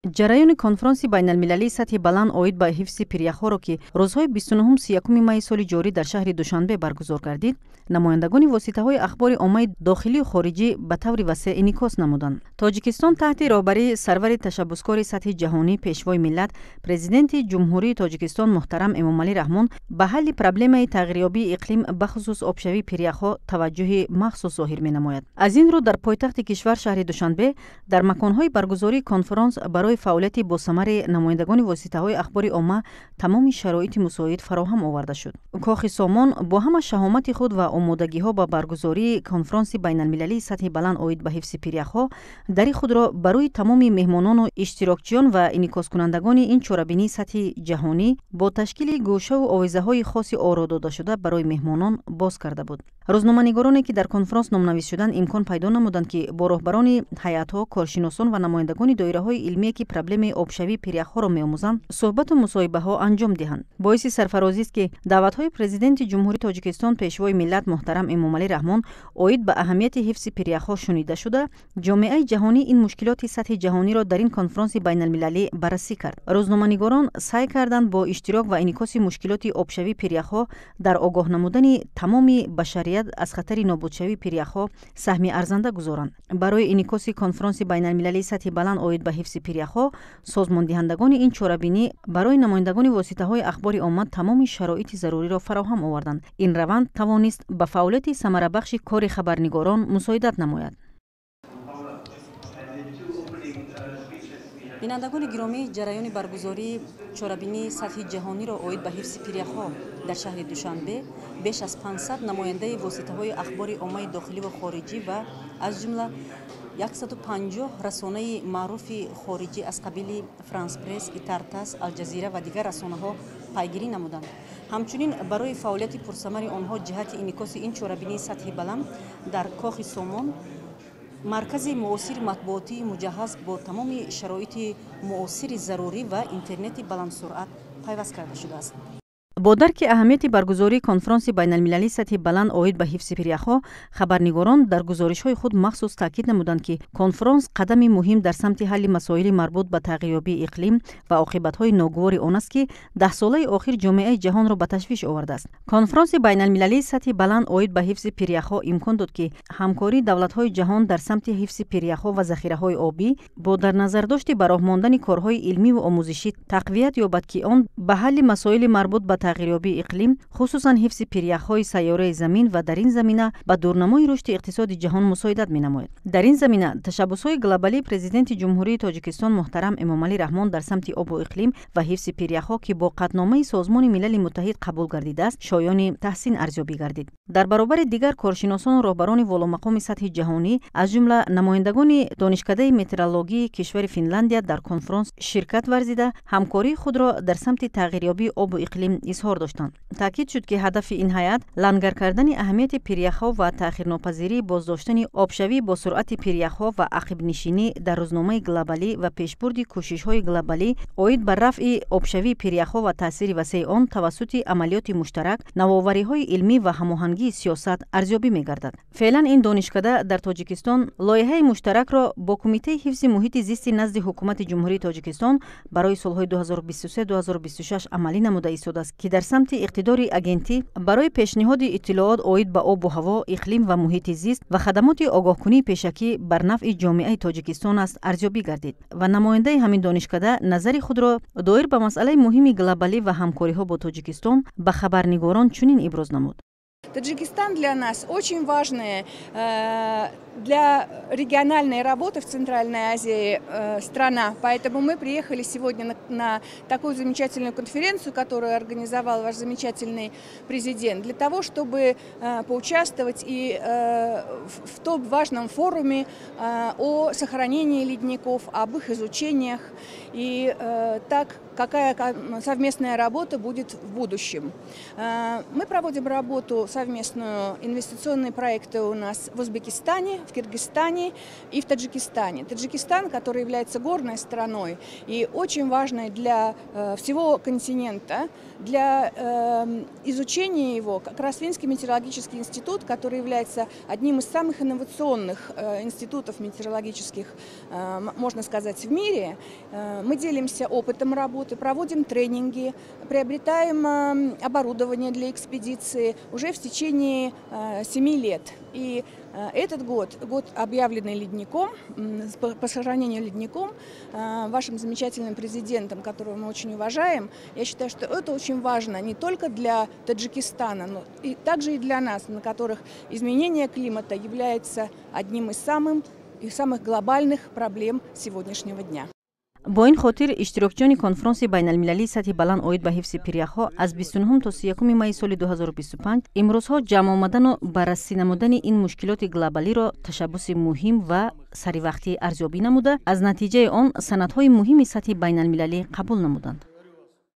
Ҷараёни конфронси байналмилалии сатҳи баланд оид ба ҳифзи пиряхҳоро, ки рӯзҳои 29-31 майи соли ҷорӣ дар шаҳри Душанбе баргузор гардид, намояндагони воситаҳои ахбори оммаи дохилию хориҷӣ ба таври васеъ инъикос намуданд. Тоҷикистон таҳти роҳбарии сарвари ташаббускори сатҳи ҷаҳонӣ, Пешвои миллат, Президенти Ҷумҳурии Тоҷикистон муҳтарам Эмомалӣ Раҳмон ба ҳалли проблемаи тағйирёбии иқлим, бахусус обшавии пиряхҳо, таваҷҷӯҳи махсус зоҳир менамояд. Аз ин рӯ, дар пойтахти кишвар, шаҳри Душанбе, дар маконҳои баргузории конфронс барои фаъолияти босамари намояндагони воситаҳои ахбори омма тамоми шароити мусоид фароҳам оварда шуд. Кохи Сомон бо ҳама шаҳомати худ ва омодагиҳо ба баргузории конфронси байналмилалии сатҳи баланд оид ба ҳифзи пиряхҳо дари худро ба рӯи тамоми меҳмонону иштирокчиён ва инъикоскунандагони ин чорабинии сатҳи ҷаҳонӣ бо ташкили гӯшаву овезаҳои хоси оро додашуда барои меҳмонон боз карда буд. Рӯзноманигороне, ки дар конфронс номнавис шуданд, имкон пайдо намуданд, ки бо роҳбарони ҳайатҳо, коршиносон ва намояндагони доираҳои илмие, ки проблемаи обшавии пиряхҳоро меомӯзанд, суҳбату мусоҳибаҳо анҷом диҳанд. Боиси сарфарозист, ки даъватҳои Президенти Ҷумҳурии Тоҷикистон, Пешвои миллат муҳтарам Эмомалӣ Раҳмон оид ба аҳамияти ҳифзи пиряхҳо шунида шуда, ҷомеаи ҷаҳонӣ ин мушкилоти сатҳи ҷаҳониро дар ин конфронси байналмилалӣ баррасӣ кард. Рӯзноманигорон саъй карданд бо иштирок ва инъикоси мушкилоти обшавии пиряхҳо дар огоҳ намудани тамоми башарият аз хатари нобудшавии пиряхҳо саҳми арзанда гузоранд. Барои инъикоси конфронси байналмилалии сатҳи баланд оид ба ҳифзи пиряхҳо созмондиҳандагони ин чорабинӣ барои намояндагони воситаҳои ахбори омма тамоми шароити заруриро фароҳам оварданд. Ин раванд тавонист ба фаъолияти самарабахши кори хабарнигорон мусоидат намояд. Бинандагони гиромӣ, ҷараёни баргузории чорабинии сатҳи ҷаҳониро оид ба ҳифзи пиряхҳо дар шаҳри Душанбе беш аз 500 намояндаи воситаҳои ахбори оммаи дохилӣ ва хориҷӣ ва аз ҷумла 150 расонаи маъруфи хориҷӣ аз қабили Франс Пресс, Итартас, Алҷазира ва дигар расонаҳо пайгирӣ намуданд. Ҳамчунин барои фаъолияти пурсамари онҳо ҷиҳати инъикоси ин чорабинии сатҳи баланд дар Кохи Сомон маркази муосири матбуотии муҷаҳҳаз бо тамоми шароити муосири зарурӣ ва интернети баландсуръат пайваст карда шудааст. Бо дарки аҳамияти баргузории конфронси байналмилалии сатҳи баланд оид ба ҳифзи пиряхҳо, хабарнигорон дар гузоришҳои худ махсус таъкид намуданд, ки конфронс қадами муҳим дар самти ҳалли масоили марбут ба тағйирёбии иқлим ва оқибатҳои ногувори он аст, ки даҳсолаи охир ҷомеаи ҷаҳонро ба ташвиш овардааст. Конфронси байналмилалии сатҳи баланд оид ба ҳифзи пиряхҳо имкон дод, ки ҳамкории давлатҳои ҷаҳон дар самти ҳифзи пиряхҳо ва захираҳои обӣ бо дар назардошти ба роҳ мондани корҳои илмиву омӯзишӣ тақвият ёбад, ки он ба ҳалли масоили марбут ба тағйирёбии иқлим, хусусан ҳифзи пиряхҳои сайёраи Замин ва дар ин замина ба дурнамои рушди иқтисоди ҷаҳон мусоидат менамояд. Дар ин замина ташаббусҳои глобалии Президенти Ҷумҳурии Тоҷикистон муҳтарам Эмомалӣ Раҳмон дар самти обу иқлим ва ҳифзи пиряхҳо, ки бо қатъномаи Созмони Милали Муттаҳид қабул гардидааст, шоёни таҳсин арзёбӣ гардид. Дар баробари дигар коршиносону роҳбарони воломақоми сатҳи ҷаҳонӣ, аз ҷумла намояндагони Донишкадаи метеорологии кишвари Финляндия дар конфронс ширкат варзида, ҳамкории худро дар самти тағйирёбии обу иқлим изҳор доштанд. Таъкид шуд, ки ҳадафи ин ҳайат лангар кардани аҳамияти пиряхҳо ва таъхирнопазирии боздоштани обшавӣ бо суръати пиряхҳо ва ақибнишинӣ дар рӯзномаи глобалӣ ва пешбурди кӯшишҳои глобалӣ оид ба рафъи обшавии пиряхҳо ва таъсири васеи он тавассути амалиёти муштарак, навовариҳои илмӣ ва ҳамоҳангии сиёсат арзёбӣ мегардад. Феълан ин донишкада дар Тоҷикистон лоиҳаи муштаракро бо Кумитаи ҳифзи муҳити зисти назди Ҳукумати Ҷумҳурии Тоҷикистон барои солҳои 2023-2026 амалӣ намуда истодааст, ки дар самти иқтидори агентӣ барои пешниҳоди иттилоот оид ба обу ҳаво, иқлим ва муҳити зист ва хадамоти огоҳкунии пешакӣ бар нафъи ҷомеаи Тоҷикистон аст, арзёбӣ гардид ва намояндаи ҳамин донишкада назари худро доир ба масъалаи муҳими глобалӣ ва ҳамкориҳо бо Тоҷикистон ба хабарнигорон чунин иброз намуд. Таджикистан для нас очень важная для региональной работы в Центральной Азии страна. Поэтому мы приехали сегодня на такую замечательную конференцию, которую организовал ваш замечательный президент, для того, чтобы поучаствовать и в том важном форуме о сохранении ледников, об их изучениях. И так Какая совместная работа будет в будущем. Мы проводим работу совместную, инвестиционные проекты у нас в Узбекистане, в Киргизстане и в Таджикистане. Таджикистан, который является горной страной и очень важной для всего континента, для изучения его как раз Финский метеорологический институт, который является одним из самых инновационных институтов метеорологических, можно сказать, в мире. Мы делимся опытом работы, проводим тренинги, приобретаем оборудование для экспедиции уже в течение 7 лет. И этот год, год, объявленный ледником, по сохранению ледником, вашим замечательным президентом, которого мы очень уважаем, я считаю, что это очень важно не только для Таджикистана, но и также и для нас, на которых изменение климата является одним из самых глобальных проблем сегодняшнего дня. Бо ин хотир, иштирокчиёни конфронси байналмилалии сатҳи баланд оид ба ҳифзи пиряхҳо аз 29 то 31 майи соли 2025 имрӯзҳо ҷамъ омадану баррасӣ намудани ин мушкилоти глобалиро ташаббуси муҳим ва саривақтӣ арзёбӣ намуда, аз натиҷаи он санадҳои муҳими сатҳи байналмилалӣ қабул намуданд.